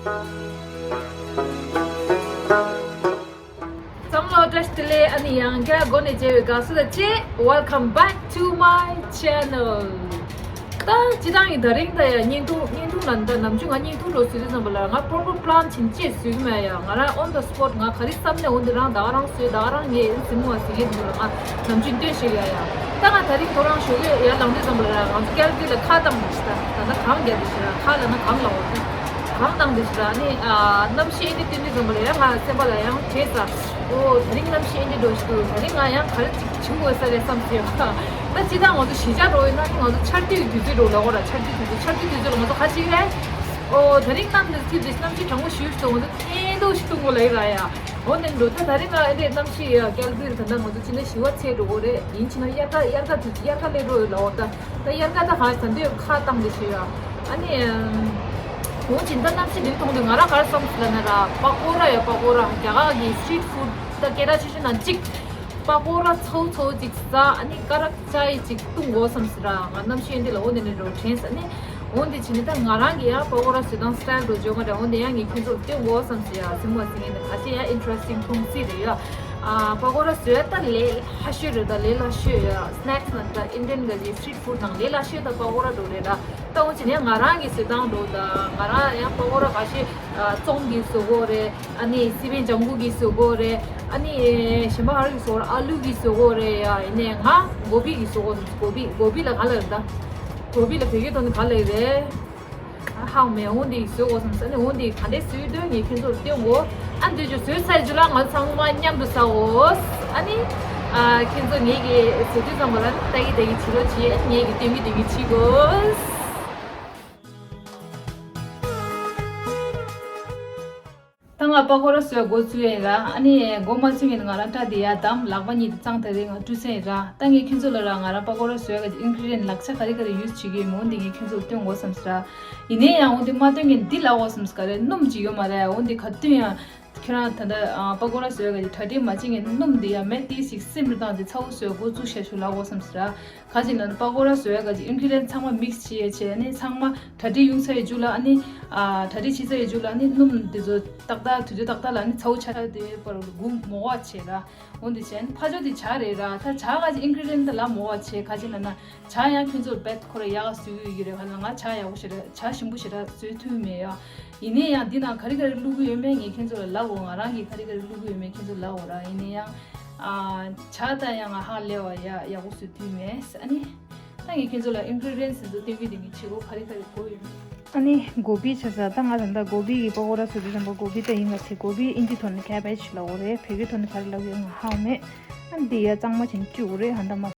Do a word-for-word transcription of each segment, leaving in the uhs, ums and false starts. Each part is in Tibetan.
བསམ་བློ་བཀྲ་ཤིས་བདེ་ལེགས། ཨ་ནི་ཡང་བསྐྱར་འགོ་ནས་མཇལ་བའི་དགའ་བསུ་དང་བཅས། Welcome back to my channel. ད་སྤྱིར་བཏང་གི་ད་རིང་ད་ཡ་བརྙན་ཐུང་བརྙན་ཐུང་ལ་ད་ནམ་རྒྱུན་ང་བརྙན་ཐུང་འགྲོ་ཟེར་དུས་ཙམ་པ་ལ་ང་proper plan བྱིན་ཅེས་བཟོས་གི་མེད་ཡ། ང་རང་on the spot ང་ག་རེ་བསམ་ནས་འོ་འདི་རང་ད་ག་རང་བཟོས། ད་ག་རང་ངས་གཟིགས་མོ་བ་ཟིག་ཡིན་འདུག་ལ་ང་ནམ་རྒྱུན་སྟོན་ཤེས་ཡ་ཡ། ད་ང་ད་རིང་ཐོ་རངས་ཞོགས་ཀས་ཡར་ལངས་དུས་ཙམ་པ་ལ་ང་ཚོ་ཀལ་ཀུ་ལ་ཁ་བཏང་འདི་ཞིག་ད་ད་ལྟ་གངས་རྒྱག་འདི་ཞིག་ར། ཁ་ལ་ན་གངས་ལ་འོ་ད་གངས་བཏང་འདི་ཞིག་ར། ཨ་ནི་ཨ་གནམ་གཤིས་ཨེ་འདྲ་སྟོན་དུས་ཙམ་པ་ལ་ཡ་ང་སེམས་པ་ལ་ཡང་དྲན་ས། ཨོ་ད་རིང་གནམ་གཤིས་ཨེ་འདྲ་འགྲོ་ཞིག་འདུག་ད་རིང་ང་ཡང་ག་རེ་ཅིག་བྱུང་དགོས་ས་རེད་བསམ་སོང་ཡ། ད་སྤྱིར་བཏང་ང་ཚོ་གཞིས་ཆགས་འགྲོ་ཡིན་ན་ནི་ང་ཚོ་ཆར་དུས་དུས་ཚོད་འགྲོ་ལ་འོ་ར། ཆར་དུས་དུས་ཚོད་ཆར་དུས་དུས་ཚོད་ལ་ང་ཚོ་ག་ཅིག་རེད། ཨོ་ད་རིང་གནམ་ནི་ཐིབས་ཏེ་གནམ་གཤིས་གྲང་མོ་ཞུ་ཞུ་ང་ཚོ་ཐན་ཏོ་ཞིག་འཐུང་དགོས་ལ་ཡིན་ར་ཡ། འོ་ནས་འགྲོ་ད་ད་རིང་ང་ཨེ་འདྲའི་གནམ་གཤིས་ཡ་རྒྱལ་པོའི་ད་ལྟ་ང་ཚོ་ཕྱི་ནས་ཞི་བ་ཚེ་འགྲོ་གོ་རེད། ཡིན་ཕྱིན་ན་དབྱར་ཁ་དབྱར་ཁ་དུས་དབྱར་ཁ་སླེབས་འགྲོ་ཡོད་ལ་འོ་ད། ད་དབྱར་ཁ་ད་གང་ད་འདོད་ཁ་བཏང་དེ་ཞུ་ཡ། ཨ་ནི་འོ་ཇི་ལྟར་གནམ་གཤིས་འདི་མཐོང་དུས་ང་རང་ག་རེ་བསམ་སོང་ལབ་ན་ར། པ་ཀོ་ར་ཡ་པ་ཀོ་ར་རྒྱ་གར་གྱི་street food ད་སྐད་གྲགས་ཆེ་ཤོས་ནང་གཅིག་པ་ཀོ་ར་ཚ་བོ་ཚ་བོ་ཅིག་ཟ། ཨ་ནི་ཀ་རག་ཅ་ཡི་ཅིག་བཏུང་དགོས་བསམ་སོང་ར། ང་གནམ་གཤིས་འདི་ལ་འོ་འདི་ནས་འགྲོ་དྲན་ས་ནི། འོ་འདི་བྱས་ནས་ད་ང་རང་གི་ཡང་པ་ཀོ་ར་བཟོ་སྟངས་style་འགྲོ་བརྗོད་མ་རེད། འོ་འདི་ཡང་ངས་ཁྱོད་ཚོར་སྟོན་དགོས་བསམ་སོང་ཡ། སེམས་ཁོང་ཟིན་ཡིན་ད་ཁ་ཤས་ཡང་interesting མཐོང་སྲིད་རེད་ཡ། ཨ་པ་ཀོ་ར་བཟོས་ད་ལས་སླ་ཤོས་རེད། ད་ལས་སླ་ཤོས་ཡ། snacks ནང་ད་Indian ག་གི་street food ནང་ལས་སླ་ཤོས་ད་པ་ཀོ་ར་འགྲོ་རེད་ད། ད་འོ་བྱས་ནས་ང་རང་གི་བཟོ་སྟངས་འགྲོ་ད་ང་རང་ཡང་པ་ཀོ་ར་ཁ་ཤས་ཨ་ཙོང་གི་བཟོ་གོ་རེད། ཨ་ནི་སི་པན་ལྗང་གུ་གི་བཟོ་གོ་རེད། ཨ་ནི་གཞན་པ་ཧར་གི་བཟོ་གོ་རེད། ཨ་ལུ་གི་བཟོ་གོ་རེད་ཡ། ཡིན་ནའི་ང་གོ་བི་གི་བཟོ་གོ། གོ་བི་གོ་བི་ལ་ག་ལ་རེད་ད། གོ་བི་ལ་བོད་སྐད་ཐོག་ནས་ག་ལ་རེད། ཧང་མེ་འོ་འདི་བཟོས་འོ་བསམ་ས་ནི་འོ་འདི་ག་འདྲས་བཟོས་འདོད་ངས་ཁྱོད་ཚོར་སྟོན་གོ། ཨ་འདི་ཅུ་བཟོས་ཚར་རྒྱུ་ལ་ང་ཚང་མ་མཉམ་དུ་ཟ་འོ། ཨ་ནི་ཨ་ཁྱོད་ཚོ་ངེད་ཀྱི་བཟོས་དུས་ཙམ་པ་ལ་ནི་ལྟ་གི་ལྟ་གི་བྱེད་རོགས་བྱེད། ངེད་ཀྱི་སྟོན་གི་སྟོན་གི་བྱེད་དགོས། ད་ང་པ་ཀོ་ར་བཟོས་འགོ་ཚུགས་ཡིན་ར། ཨ་ནི་འགོ་མ་ཚུགས་ཡིན་ང་རང་སྐྲ་དེ་ཡར་བསྡམས། ལག་པ་གཉིས་དེ་གཙང་དེ་རིང་ང་བཀྲུས་ཚར་ཡིན་ར། ད་ངས་ཁྱོད་ཚོ་ལ་ར་ང་རང་པ་ཀོ་ར་བཟོས་ག་ཅིག་ingredient ལག་ཆ་ག་རེ་ག་རེ་use བྱེད་ཀྱི་ཡོད་མོད་འདི་ངས་ཁྱོད་ཚོ་ལ་སྟོན་དགོས་བསམ་སོང་ར། ཡིན་ནའི་ཡང་འོ་འདི་མ་སྟོན་གིན་འདི་ལབ་དགོས་བསམ་སོང་ག་རེ། སྣུམ་ཅིག་ཡོད་མ་རེད། འོ་འདི་ག་སྟོན་ཡང་ཁྱོད་རང་ད་ལྟ་པ་ཀོ་ར་བཟོས་ག་ཅིག་གྲ་སྒྲིག་མ་བྱེད་གིན་སྣུམ་འདི་ཡང་མེད་དེ་ཞིག་སིམ་རུ་བཏང་སྟེ་ཚ་བོ་བཟོས་འགོ་བཙུགས་ཤ་ཆུ་ལབ་དགོས་བསམ་སོང་ར། ག་ཅིག་ལ་ནི་པ་ཀོ་ར་བཟོ་ཡ་ག་ཅིག་ingredient ཚང་མ་mix བྱས་བྱས་ནི་ཚང་མ་གྲ་སྒྲིག་ཡོང་ཚར་ཡི་རྒྱུ་ལ་ཨ་ནི་ཨ་གྲ་སྒྲིག་བྱས་ཚར་ཡི་རྒྱུ་ལ་ཨ་ནི་སྣུམ་དེ་ཚོ་ཏག་ཏག་དུས་ཚོད་ཏག་ཏག་ལ་ནི་ཚ་བོ་ཆ་ཆ་དེ་པར་འགུམ་མོ་བ་བྱས་ར། འོ་འདི་བྱས་ནི་ཕ་ཇོ་དེ་ཇ་རེད་ར། ད་ཇ་ག་ཅིག་ingredient ད་ལ་མོ་བ་བྱས། ག་ཅིག་ལ་ན་ཇ་ཡང་ཁྱོད་ཚོར་བེད་ཁོ་ར་ཡག་ག་བཟོས་ཡོད་ཀྱི་རེད། ག་ལ་ང་ཇ་ཡག་པོ་ཞེ་དྲག་ཇ་ཞིམ་པོ་ཞེ་དྲག་བཟོས་ཐུབ་མེད་ཡ། ཡིན་ནའི་ཡང་འདི་ནང་ག་རེ་ག་རེ་བླུག་གི་ཡོད་མེད་ངས་ཁྱེད་ཚོ་ལ་ལབ་འོ། ང་རང་གིས་ག་རེ་ག་རེ་བླུག་གི་ཡོད་མེད་ཁྱེད་ཚོ་ལ་ལབ་འོ་ར། ཡིན་ནའི་ཡང་ཨ་ཇ་ད་ཡང་ང་ཧ་ལས་བ་ཡ་ཡག་པོ་བཟོ་དུས་མེད། ཨ་ནི་ད་ངས་ཁྱེད་ཚོ་ལ་ingredients དེ་ཚོ་སྟོན་གི་དེ་ངས་བྱེད་སྒོ་ག་རེ་ག་རེ་དགོས་ཡོད་མེད། ཨ་ནི་གོ་བི་ཆ་ས་ད་ང་ད་ལྟ་གོ་བི་གི་པ་ཀོ་ར་བཟོ་དུས་ཙམ་པ་གོ་བི་ད་ཡིན་ང་ཚེ་གོ་བི་ཨིན་ཇི་ཐོག་ནས་cabbage ལབ་འོ་རེད། བོད་སྐད་ཐོག་ནས་ག་རེ་ལབ་ཡོད་ང་ཧ་གོ་མེད། ཨ་ནི་འདི་ཡ་གཙང་མ་བྱས་ནས་བཅུག་འོ་རེད། ཧ་ད་མ།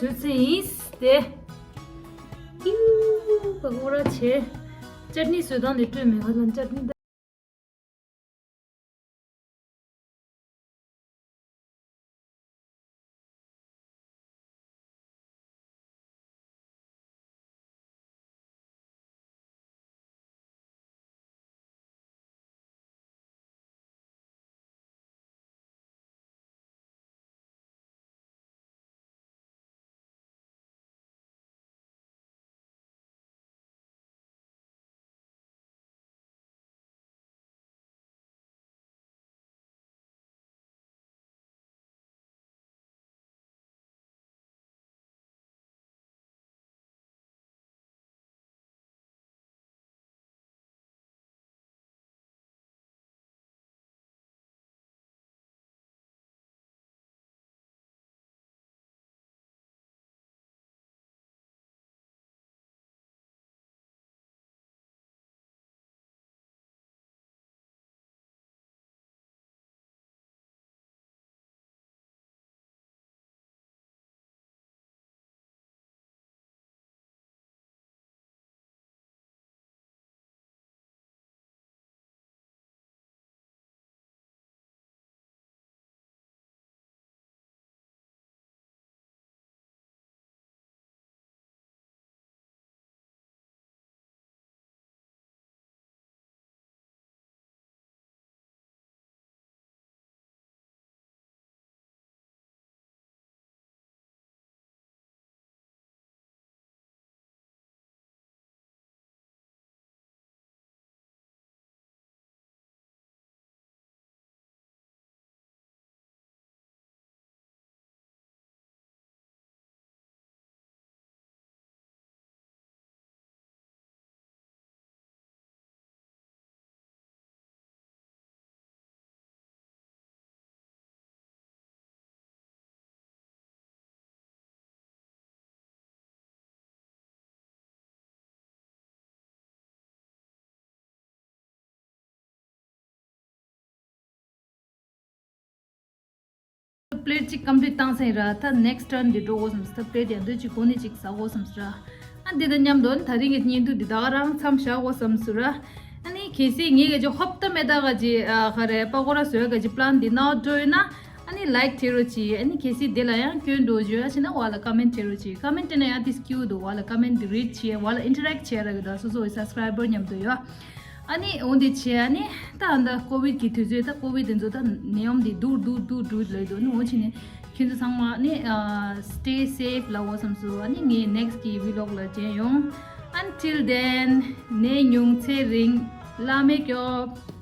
ཡོད་ཚེ་ཡིན་ཏེ། ཀིའུ། པ་ཀོ་ར་བྱས། ཅར་ནི་བཟོས་སྟངས་དེ་སྤྲོད་མེད་ཁ་ལ་ཅར་ནི་ད། པི་ལེཊ་གཅིག་ཀམ་པི་ལིཊ་བཏང་ཚར་ཡིན་ར། ད་ནེག་སི་ཊར་ན་འདི་འགྲོ་དགོས་བསམ་སོང་། ད་པི་ལེཊ་ཡང་འདི་གཅིག་གོན་ནས་གཅིག་ཟ་དགོས་བསམ་སོང་ར། ཨ་འདི་དང་མཉམ་དུ་ད་རིང་གི་བརྙན་ཐུང་འདི་ད་ག་རང་མཚམས་བཞག་དགོས་བསམ་སོང་ར། ཨ་ནི་གལ་སྲིད་ངེད་ཀྱི་ཅིག་ཧོབ་ཏ་མེ་ད་ག་ཅིག་ཨ་ག་རེ་པ་ཀོ་ར་བཟོ་ག་ཅིག་པི་ལན་འདི་ནོར་འགྲོ་ཡོད་ན། ཨ་ནི་ལའིཀ་བྱེད་རོགས་གྱིས། ཨ་ནི་གལ་སྲིད་དེ་ལ་ཡང་སྐྱོན་འགྲོ་བརྗོད་ཡ་བྱས་ན་བ་ལ་ཀ་མེན་ཊི་བྱེད་རོགས་གྱིས། ཀ་མེན་ཊི་བྱས་ན་ཡང་ཏིས་སྐྱིད་འདུག་བ་ལ་ཀ་མེན་ཊི་རིཌ་བྱེད་བ་ལ་ཨིན་ཊར་ཨེཀ་བྱེད་ར་གི་ད་སོ་སོ་གི་སབ་སི་ཀ་རའི་བར་མཉམ་དུ་ཡོད། ཨ་ནི་འོ་འདི་བྱས། ཨ་ནི་ད་ཨ་ད་ཀོ་ཝིཌ་གི་དུས་ཚོད་ད་ཀོ་ཝིཌ་དེ་ཚོ་ད་ནད་ཡམས་འདི་སྡུག་སྡུག་སྡུག་སྡུག་ལོས་འདུག་ནི་འོ་བྱས་ནས་ཁྱེད་ཚོ་ཚང་མ་ཨ་ནི་སི་ཊེ་སེབ་ལབ་དགོས་བསམ་སོང་། ཨ་ནི་ངའི་ནེག་སི་ཊི་གི་ཝི་ལོག་ལ་མཇལ་ཡོང་། Until then ནད་ཉུང་ཚེ་རིང་བླ་མས་སྐྱོབ།